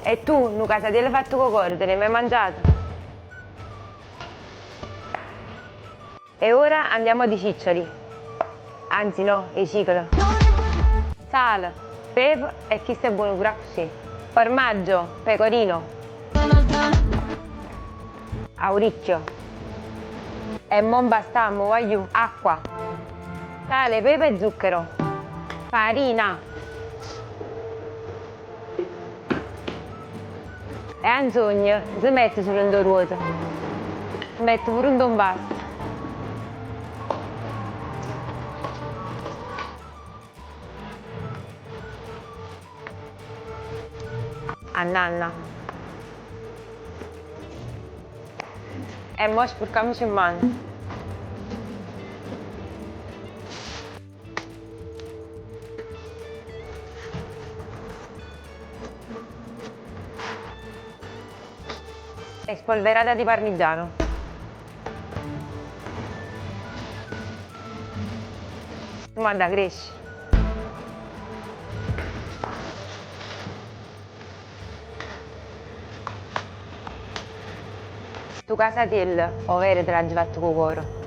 E tu, nu casatiello fatto co core, te l'hai mai mangiato? E ora andiamo di ciccioli. Anzi no, 'e cicoli. Sale, pepe e chisto è buono pure accussì. Formaggio, pecorino. Auricchio. E mo 'mpastammo, guagliù. Acqua. Sale, pepe e zucchero. Farina. E 'a 'nzogna se mette sulo 'int' 'o ruoto. Se mette pure 'int' 'o 'mpasto. A nanna. E mo spurcammoce 'e mmane. E spolverata di parmigiano. Manda cresce. Stu casatiello 'o vero te l'aggio fatto cu 'o core.